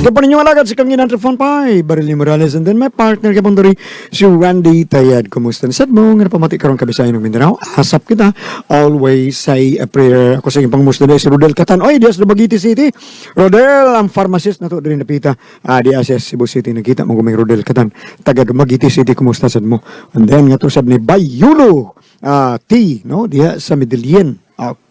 Kapag ninyong alagad si Kang Inang Pie, Barili Morales, and then my partner kapag diri, si Randy Tayad. Kumusta na sad mo? Nga napamati karon kabisayan ng Mindanao. Asap kita. Always say a prayer. Ako sa inyong pangmusta si Rodel Catan. Oy, dias Dumaguete City. Rodel, ang pharmacist na to diri napita. Di sa Cebu City. Nakita mo kuming Rodel Catan. Taga Dumaguete City. Kumusta sad mo? And then nga to sad ni Bayulo T, no? Diha sa Medellin.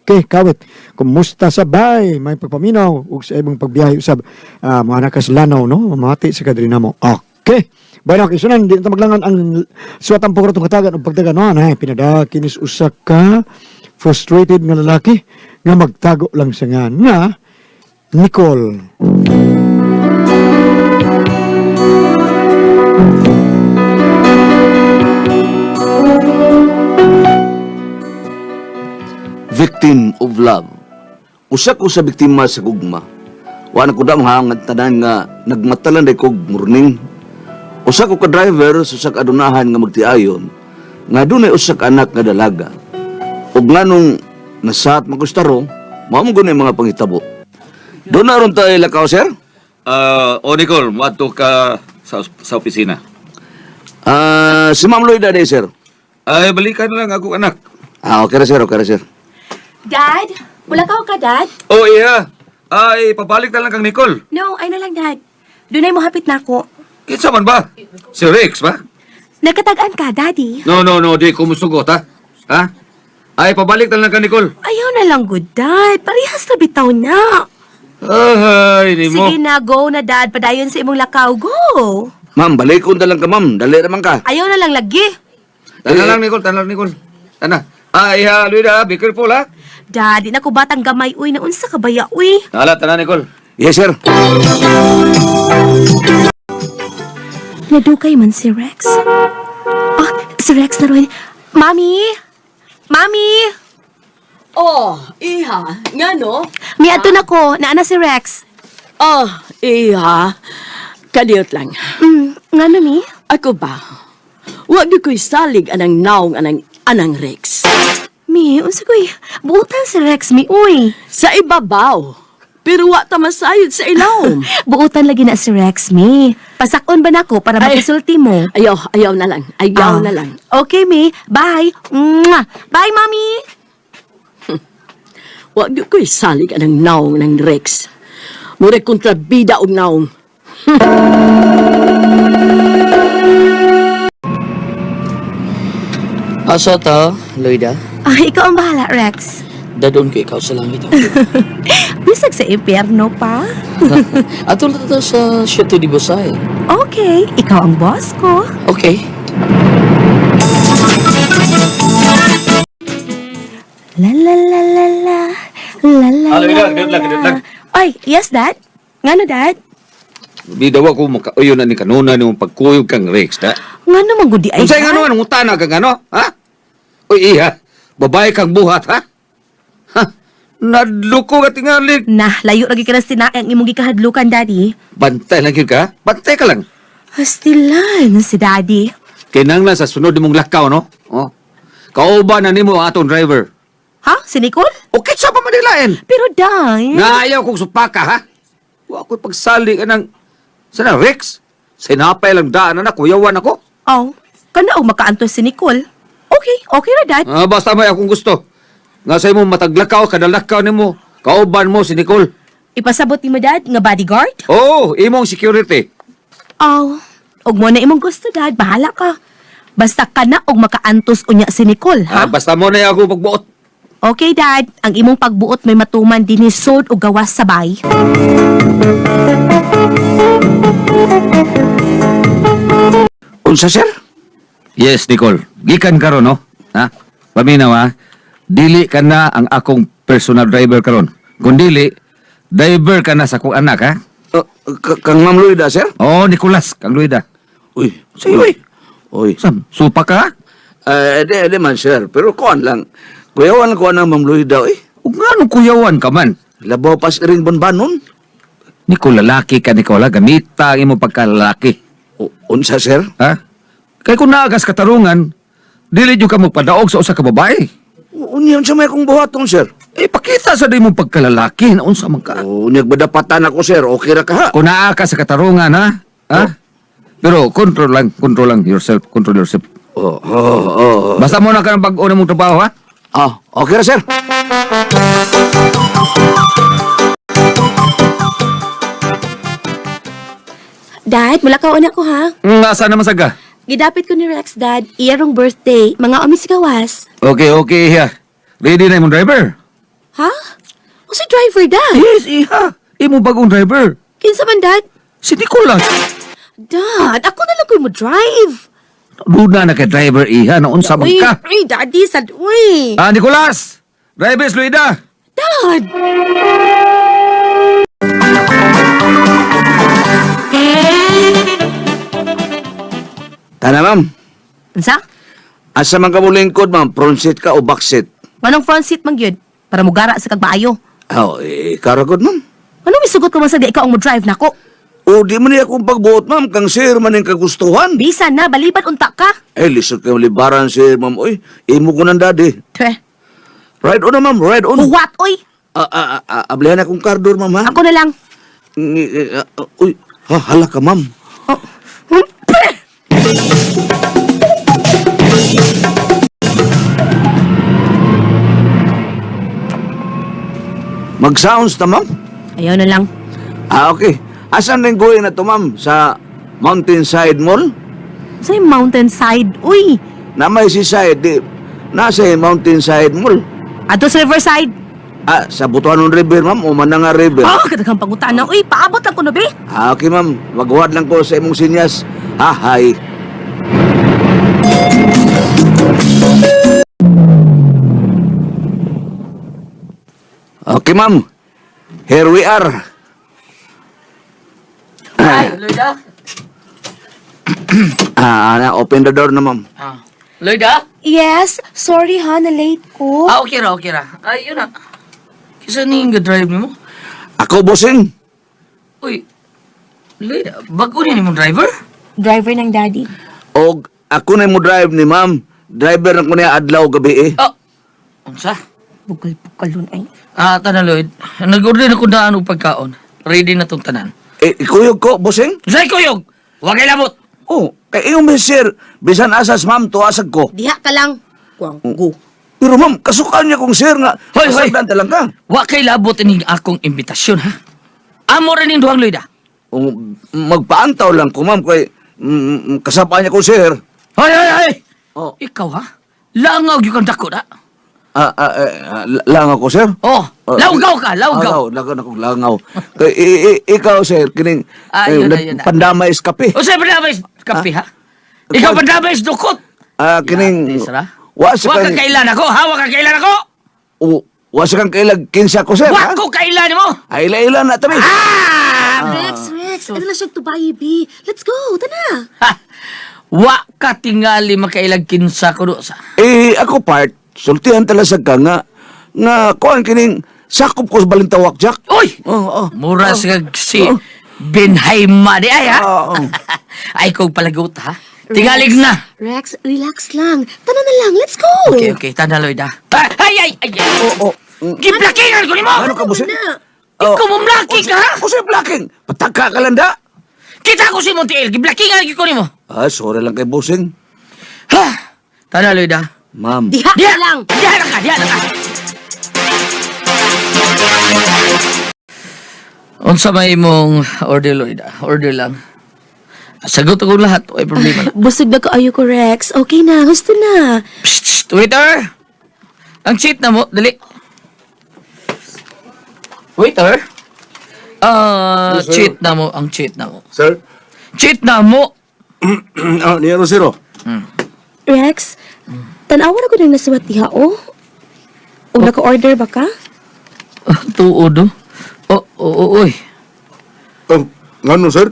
Okay, kawit. Kumusta sa bay? May pagpaminaw ug sa imong pagbiyahe usab mga nakas Lanao, no? Mamati sa kadri namo. Okay. Bueno, okay, sunan di na ta maglangan ang suwatang pugro tong katagan ug pagdagan no, na pinada kinis usa ka frustrated nga lalaki nga magtago lang sa nga nga Nicole. Victim of love. Usa ko sa biktima sa gugma. Wa na ko dam ha nga tanan nga nagmatalan day kog morning. Usa ko ka driver sa usa ka adunahan nga magtiayon nga dunay usa ka anak nga dalaga. Ug nganong nasat magustaro, mao mo gud mga pangitabo. Doon na ron tayo lakaw, sir? O Nicole, moadto ka sa opisina. Si Ma'am Lloyda day, sir. Ay, balikan na lang akong anak. Okay ra, sir, okay ra, sir. Dad? Wala ka, Dad? Oh, iya. Ay, pabalik na lang kang Nicole. No, ay na lang, Dad. Dunay mo hapit na ako. Kinsa man ba? Si Rex ba? Nagkatagaan ka, Daddy. No, no, no, di ko musugot, ha? Ha? Ay, pabalik na lang kang Nicole. Ayaw na lang, good, Dad. Parehas na bitaw na. Ay, ni mo. Sige na, go na, Dad. Padayon sa imong lakaw, go. Ma'am, balikon na lang ka, ma'am. Dali ra man ka. Ayaw na lang lagi. Tana lang, Nicole. Tana lang, Nicole. Tana. Ay, ha, Luida, be careful, ha? Dad, di na ko batang gamay, uy. Naunsa ka baya, uy. Tala, tana, Nicole. Yes, sir. Nadukay man si Rex. Ah, si Rex na ron. Mami! Mami! Oh, iha. Ngano? Miadto na ko. Naana si Rex. Oh, iha. Kadiyot lang. Ngano, mi? Ako ba? Wag di ko'y salig anang naong anang anang Rex. Mi, unsa ko'y buutan si Rex, mi, uy. Sa ibabaw. Pero wa ta masayod sa ilawom. Buutan lagi na si Rex, mi. Pasakon ba nako para Ay. makasulti mo? Ayaw, ayaw na lang. Ayaw Ah. na lang. Okay, mi. Bye. Mwah. Bye, Mommy. Wag di ko'y salig anang naong anang Rex. Murag kontrabida og naong. Asa ta, Loida? Ah, ikaw ang bahala, Rex. Dadon ko ikaw sa langit. Bisag sa impyerno pa. Ato na ta sa Chateau de Bosay. Okay, ikaw ang boss ko. Okay. La la la la la. La la Ah, la Loida, la. kadiyot lang, kadiyot lang. Ay, yes, Dad? Ngano, Dad? Di daw ako makauyon na ni kanuna ni mong pagkuyog kang Rex, ha? Ngano man gudi ay, Kung sa'yo Dad? nga naman, utana kang ano, ha? Uy, iha, babae kang buhat, ha? Ha? Nadluko ka tingali. Nah, layo lagi ka na sinaang ang imong gikahadlukan, Daddy. Bantay lang yun ka, ha? Bantay ka lang. Hastilan si Daddy. Kinanglan sa sunod mong lakaw, no? Oh. Kauban na nimo ang atong driver. Ha? Si Nicole? O kitsa pa manilain. Pero, Dad... Naayaw kong supaka, ha? Wa ko'y pagsali ka ng... Sana, Rex? Sinapay lang daan na kuyawan ako. Oh, kana og makaantos si Nicole. Okay, okay ra, Dad. Ah, basta may akong gusto. Nga sa imo mataglakaw, kadalakaw nimo. Kauban mo si Nicole. Ipasabot nimo, Dad, nga bodyguard? Oh, imong security. Oh, og mo na imong gusto, Dad. Bahala ka. Basta kana og makaantos unya si Nicole, Ah, ha? basta mo na ako pagbuot. Okay, Dad. Ang imong pagbuot may matuman dinhi sod og gawas sabay. Unsa, sir? Yes, Nicole. Gikan karon, no? Ha? Paminaw, ha? Dili ka na ang akong personal driver karon. Kung dili, driver ka na sa akong anak, ha? Kang Ma'am Lloyda, sir? Oh, Nicolas, kang Luida. Uy, Sige, uy. Uy. Sam, supa ka? Di man, sir. Pero kuan lang. Kuyawan ko ang Ma'am Lloyda, uy. Ug ngano kuyawan ka man? Labaw pas ring bonbanon. Nicole, lalaki ka, Nicola. Gamita ang imong pagkalalaki. Unsa, sir? Ha? Kay kung naagas katarungan, dili jud ka magpadaog sa usa ka babae. Unya unsa may akong buhaton, sir? Eh, pakita sa di mong pagkalalaki na unsa man ka. Oh, unya badapatan ako, sir. Okay ra ka ha? Kung naa ka sa katarungan, ha? Ha? Pero control lang yourself, control yourself. Oh. Basta mo na ka ng bag-o na mong trabaho, ha? Ah, okay ra, sir. Dad, mula ka una ko ha. Asa naman saga? Gidapit ko ni Rex, Dad. Iyarong birthday. Mga omisigawas. Okay, iha. Ready na imong driver? Ha? O si driver, Dad? Yes, iha. Imo bagong driver. Kinsa man, Dad? Si Nicolas. Dad, ako na lang ko mo drive. Luna na kay driver, iha. Na unsa man Uy, ka? uy, Daddy, sad, uy. Ah, Nicolas! Driver, Luida! Dad! Tana, ma'am. Unsa? Asa man ka mo lingkod, ma'am? Front seat ka o back seat? Manong front seat man gyud para mugara sa kagmaayo. Oh, eh, karagod, ma'am. Anong misugot ka man sa di ikaw ang mo drive nako? O di man niya akong pagbuot, ma'am. Kang sir man ang kagustuhan. Bisa na baliban unta ka. Eh, lisod kayo libaran, sir, ma'am. Uy, imo ko ng daddy. Twe. Ride on na, ma'am. Ride on. Huwat oy. Ah, ablihan akong car door, ma'am, ha? Ako na lang. Uy, ha, hala ka, ma'am. Oh. Peh! Mag-sounds na, ma'am. Ayaw na lang. Ah, okay. Asan na yung going na to, ma'am? Sa Mountainside Mall? Sa yung mountainside, uy. Na may seaside, di. Nasa yung Mountainside Mall. Ato sa riverside. Ah, sa Butuanon River, ma'am, o Mananga River. Oh, kadaghang pangutana. Uy, paabot lang ko no be. Ah, okay, ma'am. Maghuwad lang ko sa imong sinyas. Ah, hi. Okay, ma'am. Here we are. Ay, Loida. Ah, na, open the door na, ma'am. Ah. Loida? Yes, sorry ha, na late ko. Ah, okay ra, okay ra. Ay, yun na. Kisa ni nga drive nimo? Ako, bossing. Uy. Loida, bago ni imong driver? Driver ng daddy. Og ako na mo drive ni ma'am. Driver na ko niya adlaw gabi eh. Oh. Unsa? Bugal-bugalon ay. Ah, tanan Lloyd. Nag-order na ko daan og pagkaon. Ready na tong tanan. Eh, ikuyog ko, bossing. Say kuyog! Wa kay labot. Oh, kay iyong sir, bisan asas ma'am, tuasag ko. Diha ka lang. Kuang go. Pero ma'am, kasukan niya kong sir nga. Hoy, hoy. Kasagdan talang ka. Wa kay labot ining akong imbitasyon ha. Amo ra ning duhang Lloyd ah. Oh, magpaantaw lang ko ma'am kay kasapaan niya kong sir. Hoy, hoy, hoy! Oh. Ikaw ha? Langaw gyud kang dako na. Ah, ah, eh, ah, lang ako sir. Oh, Ah, lawgaw ka, lawgaw. Ah, langaw ako, langaw. Kay ikaw sir, kining Ah, eh, yun na, yun na. pandama is kape. O sa pandamay kape ha? Ikaw pandamay dukot. Ah, kining Yatis, ra. wa sa Wa ka kang kailan ako, ha? Wa ka kailan ako? Oh, wa sa kang kailag kinsa ko sir. Wa ha? ko kailan mo. Ay ila na tabi. Ah! Rex, Rex, ano na siyang tubayi, B. Let's go, tana. Ha! Wa ka tingali makailag kinsa ko do sa. Eh ako part, sultihan tala sa ka nga nga kuan kining sakop ko sa Balintawak Jack. Uy! Oh, oh. Mura sa kag si Benhaima di ay ha? Oo. Ay kog palagot ha. Tingalig na. Rex, relax lang. Tana na lang, let's go. Okay, okay, tanda Lloyd ha. Ay, ay, ay, ay. Oh, oh. Giplakingan ko nimo. Ano ka bosin? Na. Ikaw mo mlaki ka ha? Ako sa blocking. Pataka ka lang da. Kita ko si Montiel, giplakingan gyud ko nimo. Ah, sorry lang kay bossing. Ha! Tanda Lloyd ha. Ma'am. Diha ka lang. Diha na ka, diha na ka. Unsa may imong order Lloyd? ah? Order lang. Sagot ako lahat, way problema na. Busog na kaayo ko, Rex. Okay na, gusto na. Psst, psst, waiter! Ang cheat na mo, dali. Waiter? Ah, Yes, sir. cheat na mo, ang cheat na mo. Sir? Cheat na mo. Ah, niya Rosero. Rex, tanawa na ko nang nasuwat diha, oh. O naka-order ba ka? Ah, tuod oh. Oh, oh, oh, oy. Oh, ngano, sir?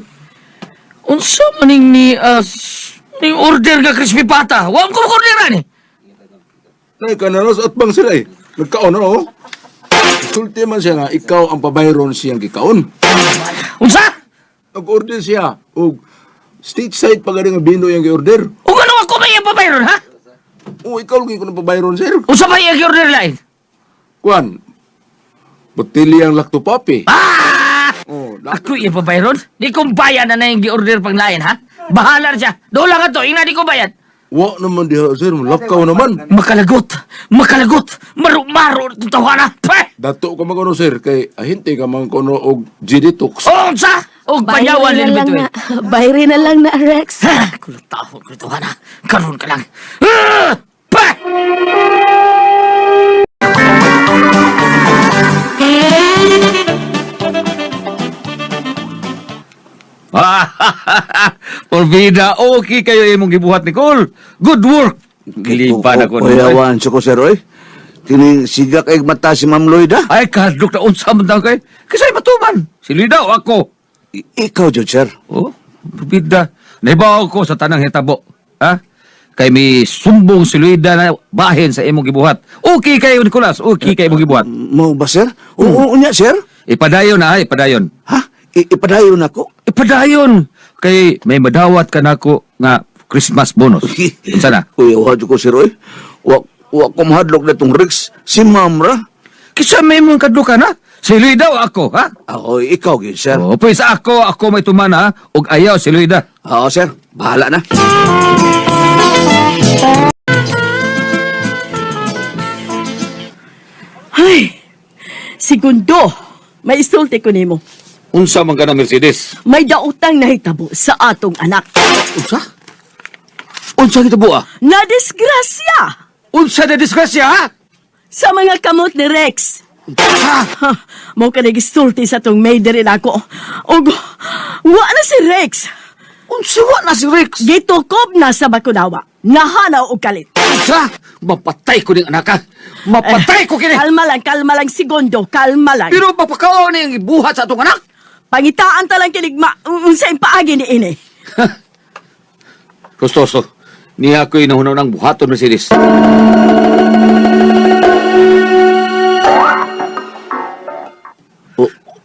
Unsa maning ni ning order nga crispy pata? Wa ko order ani. Nay, kanaros at bang sir ay. Nagkaon na, oh. Sulti man siya nga, ikaw ang pabayron siyang gikaon. Unsa? Nag-order siya. Og state side pa galing ang bino yung gi-order. Ug ano ako may pabayron ha? Oh, ikaw lagi ko ng pabayron, sir. Unsa ba iyang order lain? Kuan, botilyang lactopapi. Ah! Oh, lacto- Ako iya pabayron? Di kong bayan na na yung gi-order pang lain, ha? Bahala na siya. Doon lang ato, ina di ko bayad. Wa naman diha, sir. Lakaw naman. Makalagot! Makalagot! Maru-maro itong tawana! Peh! Dato ka man kuno, sir. Kay ahinte ka man kuno og G-detox. Unsa! Og panyawan Bayri ni na lang bituin. na. Bayri na lang na, Rex. Ha! Kulataho ko ito, hana. Karoon ka lang. Ah! Peh! Porvida, okay kayo imong gibuhat, Nicole. Good work. Gilipan ako. Kuyawan siya ko, sir, oy. Kining siga kay mata si Ma'am Lloyd, ah. Ay, kahadlok na unsa man daw kay. Kisay matuman. Si Lida o ako. Ikaw, jud, sir. Oh, Porvida. Naibaw ko sa tanang hitabo. Ha? Kay may sumbong si Luida na bahin sa imong gibuhat. Okay kayo, Nicolas. Okay kayo imong gibuhat. Mo ba, sir? Oo, unya, sir. Ipadayon na, ha? Ipadayon. Ha? Ipadayon ako? Ipadayon! Kay may madawat ka nako nga Christmas bonus. Unsa na? Kuyawan ko, sir, oy. Wa ko mahadlok na itong Rex. Si Ma'am ra. Kisa may mong kadlukan, ha? Si Luida o ako, ha? Ako, ikaw, gyud, sir. Oh, pues ako, ako may tumana, ha? Og ayaw si Luida. Oo, sir. Bahala na. Ay, segundo, may isulti ko nimo. Unsa man ka na Mercedes? May daotang nahitabo sa atong anak. Unsa? Unsa kita buha? Na disgrasya Unsa na disgrasya, ha? sa mga kamot ni Rex. Ha? Ha, mo ka nagisulti sa tong maid rin ako. Og wa na si Rex. Unsa wa na si Rex? Gitukob na sa Bakunawa. Nahanaw og kalit. Unsa? Mapatay ko ning anak, ha? Mapatay ko kini! Kalma lang, segundo, kalma lang. Pero mapakaon ni ang ibuhat sa atong anak? Pangitaan ta lang kinig ma unsa yung paagi ni ini. Gusto, niya ako'y nahunaw ng buhaton, Mercedes.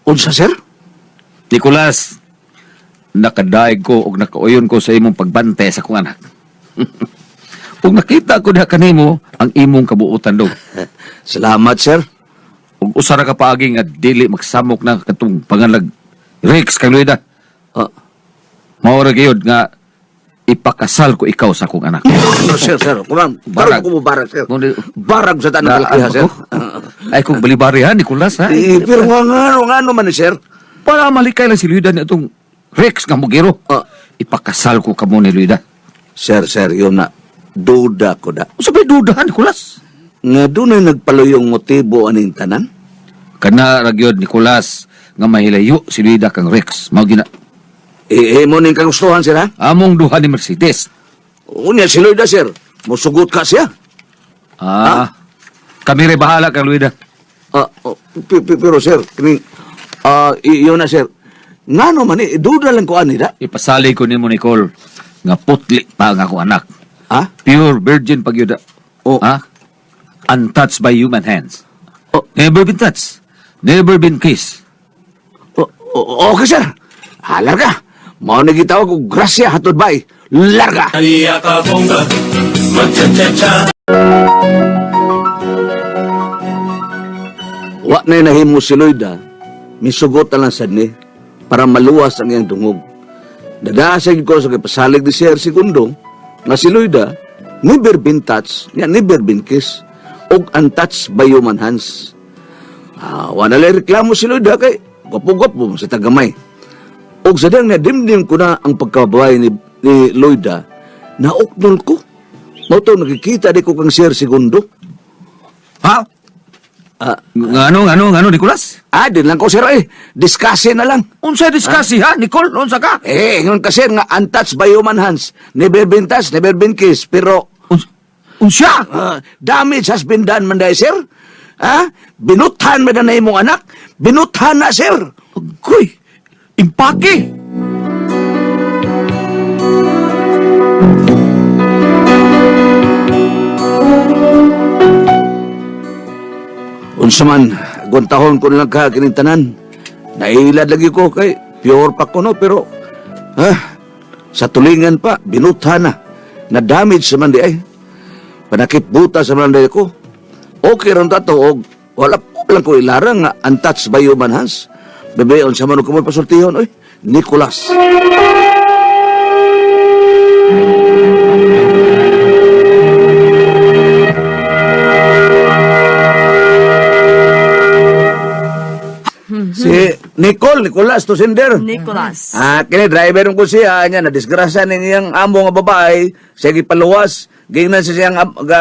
Unsa, sir? Nicolas, nakadaig ko og nakauyon ko sa imong pagbante sa akong anak. Ug nakita ko diha kanimo ang imong kabuotan dog. Salamat, sir. Ug usa ra ka paagi nga dili magsamok na katong pangalag Rex kang Luida. Ah. Mao ra gyud nga ipakasal ko ikaw sa akong anak. No, sir, sir. Kurang, Barag. barag ko mo barag, sir. Ngunit- Barag sa tanang kalakiha, sir. Ay kung balibari ha, Nicolas ha. Eh, pero nga ano man, eh, sir. Para malikay lang si Luida ni atong Rex nga mugiro. Ah. Ipakasal ko kamo ni Luida. Sir, sir, yun na. Duda ko da. Unsa bay dudahan, Nicolas? Nga doon ay nagpaluyong motibo aning tanan. Kana ra gyud Nicolas nga mahilayo si Luida kang Rex. Mao gina Eh, eh mo ning kagustuhan, sir, ha? among duha ni Mercedes. Unya, si Lloyda, sir. Musugot ka siya. Ah. Kami rin bahala kang Luida. Ah, oh, pero, sir, kining, yun na, sir. Ngano man, eh, duda lang ko ani da. Ipasali ko nimo Nicole nga putli pa ang akong anak. Ha? Pure virgin pag yun. Oh. Ha? Untouched by human hands. Oh. Never been touched. Never been kissed. Okay, sir. Ah, larga. Mao na gitawag og grasya hatod bay. Larga. Wa na nahimo si Loida, misugot na lang sad ni para maluwas ang iyang dungog. Nadasig ko sa kipasalig ni Sir Segundo nga si Loida never been touched, niya never been kissed, og untouched by human hands. Ah, wala lang reklamo si Loida kay gwapo-gwapo sa tagamay. Og sa dang nadimdim ko na ang pagkababae ni Loida, nauknol ko. Mao to nakikita di ko kang Sir Segundo. Ha? Ah, Ngano, ngano, ngano, Nicolas? din lang ko sir eh. Discuss na lang. Unsa discuss ha, Nicole? Unsa ka? Eh, ingon ka sir nga untouched by human hands. Never been touched, never been kissed. Pero Unsa? Damage has been done man dahil, sir. Ha? Binuthan man na imong anak. Binuthan na, sir. Agoy! Impake! Unsa man, guntahon ko na lang ka kining tanan. Nailad lagi ko kay pure pa ko no, pero ha, sa tulingan pa, binuthan na. Na damage sa man di ay. Panakit buta sa mga ko. Okay ron tato og wala po lang ko ilarang nga untouched by human hands. Bebe, unsa man ko mo pasultihon oy? Nicolas. Si Nicole, Nicolas to sender. Nicholas. Ah, kini driver ko siya niya na disgrasya ning iyang amo nga babae, siya gipaluwas. Gingnan siya siyang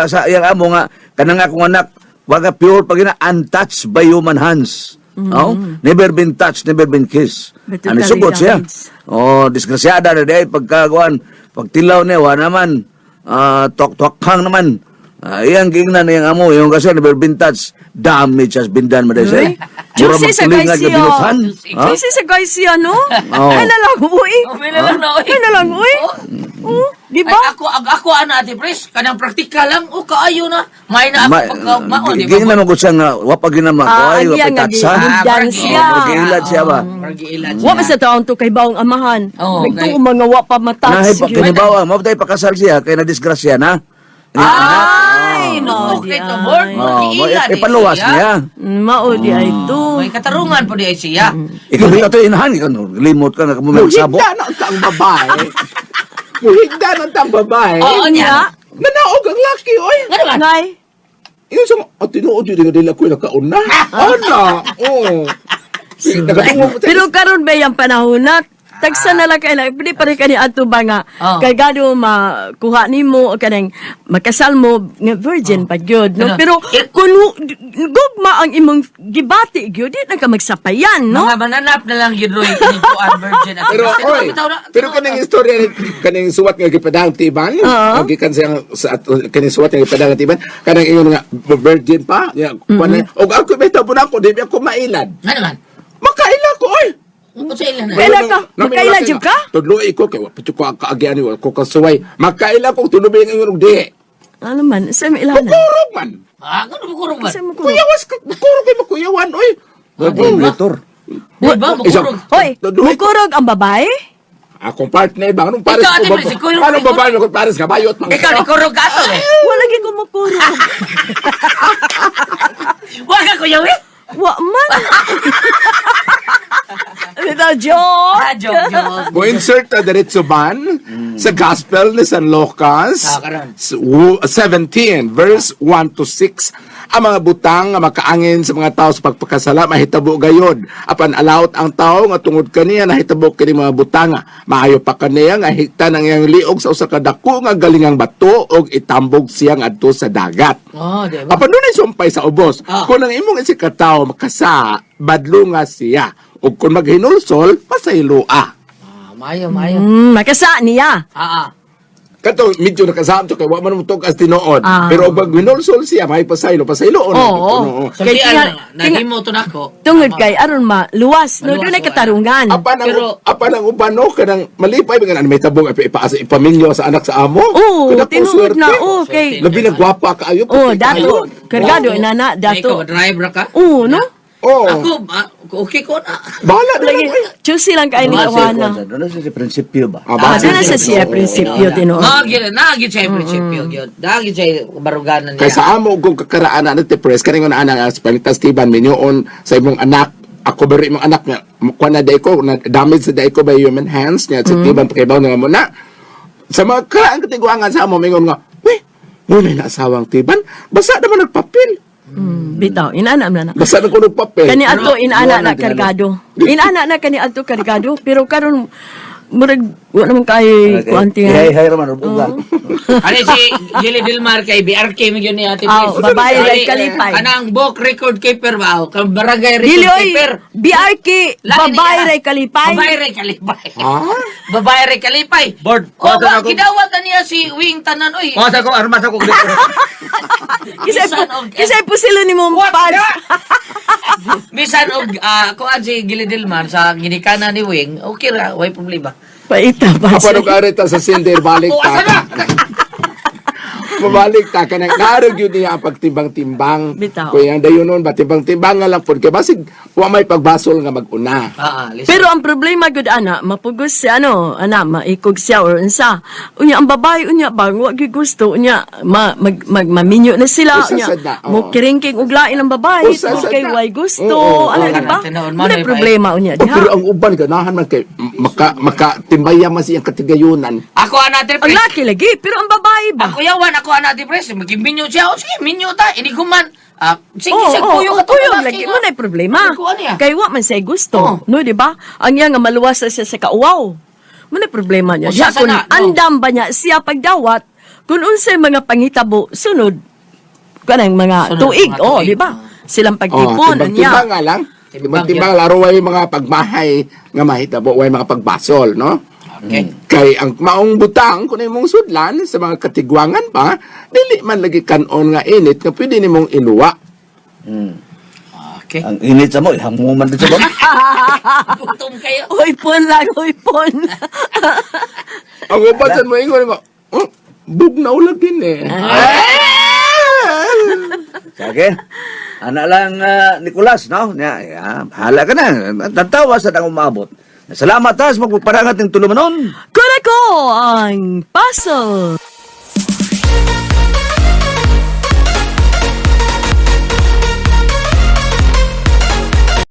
sa iyang amo nga kanang akong anak waga pure pag gina untouched by human hands. Oh, never been touched, never been kissed. But Ano totally sugot siya? damaged. Oh, disgrasyada na di pagkaguan, pagtilaw niya wa naman. Ah, tok-tokhang naman. Ah, iyang gingnan iyang amo, iyang kasi never been touched. Damage has been done, maday siya. Mura Juicy sa magtulingan guys nga binutan. Ha? Juicy sa guys siya, no? Oo. Ay na lang, uy. Oh, may na lang na, oy. Ay na lang, uy. Oh, di ba? Ay, ako, ako, ana, Ate Pres, kanang praktikal lang, o kaayo na. May na ako pagkaugmao, di ba? Gingnan mo ko siya nga, wapag ginama ko, Ah, ay, ang wapay iya nga, tatsa. gidan siya. Giilad siya ba? Giilad siya. Wa pa sa taon to kay baong amahan. Oo, Nagtuo mga wa pa matas. Nahay pa, kinibawa, mabday pakasal siya, kay na-disgrasya na. Ay, no, di kay to board, Oh, giilad eh ipaluwas siya. niya. Mao di ay to. May katarungan po di ay siya. Ikaw ba ito inahan, ikaw no, limot ka na kamo may sabo. Muhigda na ang babae. Muhigda na ang babae. Oo niya. Nanaog ang laki, oy. Nga naman. Ngay. Yung sa oh, tinuod yun, dili ko nakauna. Ana, oo. Nakatungog Pero karon ba yung panahon na tagsa na lang kay na pwede pa rin kani ato ba nga Oo. kay gado makuha nimo o kanang makasal mo nga virgin pa gyud, no? Ano? Pero kun gugma ang imong gibati gyud, di na ka magsapayan, no? Mga mananap na lang yun, Roy, kini kuan virgin. Ate Pero Pres. oy, bitaw na, pero tinuod kaning na. istorya ni kaning suwat nga gipadang tiban, Oo. o gikan siyang sa kaning suwat nga gipadang tiban, kanang ingon nga virgin pa, ya kuan na. Og ako bitaw pud ako di ako mailad. Nga naman. Makaila ko oy. Kung sa ilan na. Kaila ka? Makaila jud ka? Tudloy ko kay wa pa jud ko ang kaagian ni wa ko kasuway. Makaila ko tulubi ang ingon og di. Ano man sa may ilanan? Kurog man. Ah, ano mo kurog man? Sa mo kurog? Kuyawas ka, kurog kay makuyawan oy. Vibrator. Di ba, mukurog? Hoy, Tudloy ko. mukurog ang babae? Akong partner ba? Anong pares Ikaw, Ate ko ba? Pres, ikaw- Anong babae mo kung pares ka? Bayot man. Ikaw, ni kurog ka ato eh. Wala gyud ko mukurog. Wa ka kuyaw eh. Wa man. Bitaw joke. Ah, joke, joke. Mo insert ta diretso ban sa Gospel ni San Lucas Ah, karon. 17 verse 1 to 6. Ang mga butang nga makaangin sa mga tao sa pagpakasala mahitabo gayod. Apan alawt ang tao nga tungod kaniya nahitabo kini mga butanga. Maayo pa kaniya nga higtan ang iyang liog sa usa ka dako nga galingang bato og itambog siya ngadto sa dagat. Oh, di ba? Apan dunay sumpay sa ubos. Ah. Kung ang imong isikatawo makasa, badlunga siya. Ug kung maghinulsol, pasayloa. Ah, maayo, maayo. Makasa niya. Ah, ah. Kato medyo nakasam to kay wa man mo tug as tinuod. Ah. Pero og maghinulsol siya, may pasaylo, pasayloon. Oo. So, Kay di, tinga- ano, nahimo to nako. Tungod kay aron maluwas, no? Maluwas, Doon ay oo, katarungan. Apan ang Pero- apan ang uban no kanang malipay ba nga may tabong ipaasa ipaminyo sa anak sa amo. Oo, Kada ko tinuod swerte. na, oo, kay Labi na gwapa kaayo. Oh, puti dato, kaayo. kargado inana, Ikaw, dato. driver ka? Oo, no? Oo. Ako, ah, okay ko na. Bahala na Lagi, lang. oy. choosy lang kayo ni Tawana. Doon sa prinsipyo ba? Ah, Ah, base doon na sa siya prinsipyo, tinuod. Nagid, nagid siya yung prinsipyo. Gyud. Nagid siya yung baruganan Kay niya. sa amo kung kakaraan na ti press kaning una anak as panitas tiban minyoon sa imong anak ako beri imong anak nga kuan na day ko na damage sa day ko by human hands niya sa tiban pakibaw nga mo na sa mga karaan katiguangan sa amo mingon nga we mo na asawang tiban basta naman nagpapil. Bitaw, inana na na. Basta na ko nagpapil. Kani ato inana wala na na kargado. Inana na kani ato kargado, pero karon murag wa naman kay kuan Hay tinga. hay raman rubuga. Ano si Gilly Dilmar kay BRK mo yun ni Ate Ah, Pres. babae Ani, ray kalipay. Kanang book record keeper ba? O, Kang barangay record Dili oy, keeper. BRK, Lagi babae niya. ray kalipay. Babae ray kalipay. Ah? Babae ray kalipay. Board, O kuha ba, ako. gidawat na niya si Wing Tanan oy. Kuha sa ko, armas ako. Kisay Bisan og- kisay po sila ni mong What pads. Bisan og kuan si Gilly Dilmar sa ginikanan ni Wing, okay ra, way problema. Paita pa. Apan og arita sa sender balik O, asa ta. na? Mabalik ta kanang naarog yun niya ang pagtimbang-timbang. Bitaw. Kuya dayon nun ba timbang-timbang nga lang pud kay basig wa may pagbasol nga mag-una. Listen. Pero ang problema gud ana, mapugos si ano, ana maikog siya or unsa. Unya ang babae unya bang wa gyud gusto unya ma, mag, mag maminyo na sila Usa unya. sad na, oo. Mo kiringking og lain ang babae Usa tungod sad kay na. way gusto. Oo, oo. Ano di ba? Tinuod Mo man, eh, problema unya Oh, diha. pero ang uban ganahan man kay maka timbaya man siyang katigayunan. Ako ana Ang pre. laki lagi, pero ang babae ba? Ako yawan ako ana pre. Magibinyo siya. O sige, minyo ta. Iniguman. Sige, Oo, siya oo, kuyog oo, ato kuyog lalaki lagi nga. mo na problema. Ako, ano yan? Kay wa man siya gusto, Oo. no di ba? Ang iya nga maluwas na siya sa kauwaw. Mo na problema niya. O, Siya siya kun sana, no? andam ba niya siya pagdawat kung unsay mga pangitabo sunod kanang mga Sunod, tuig, mga oh, tuig. di ba? Silang Oh, pagtipon timbang-timbang niya. nga lang. Timbang Timbang-timbang laro way mga pagmahay nga mahitabo way mga pagbasol, no? Okay. Kay ang maong butang kun imong sudlan sa mga katigwangan pa, dili man lagi kanon nga init nga pwede nimong iluwa. Okay. Ang init sa mo, ihamuman din sa mo. Gutom kayo. Uy, pon lang, uy, pon. Ang uban sa mo ingon mo, oh, bugnaw lagi ni. Sige. Ana lang, Nicolas, no? Ya, ya, bahala ka na. Tatawa sa ang umabot. Salamat ha sa pagpaparangat ng tulumanon. Kuna ko ang puzzle.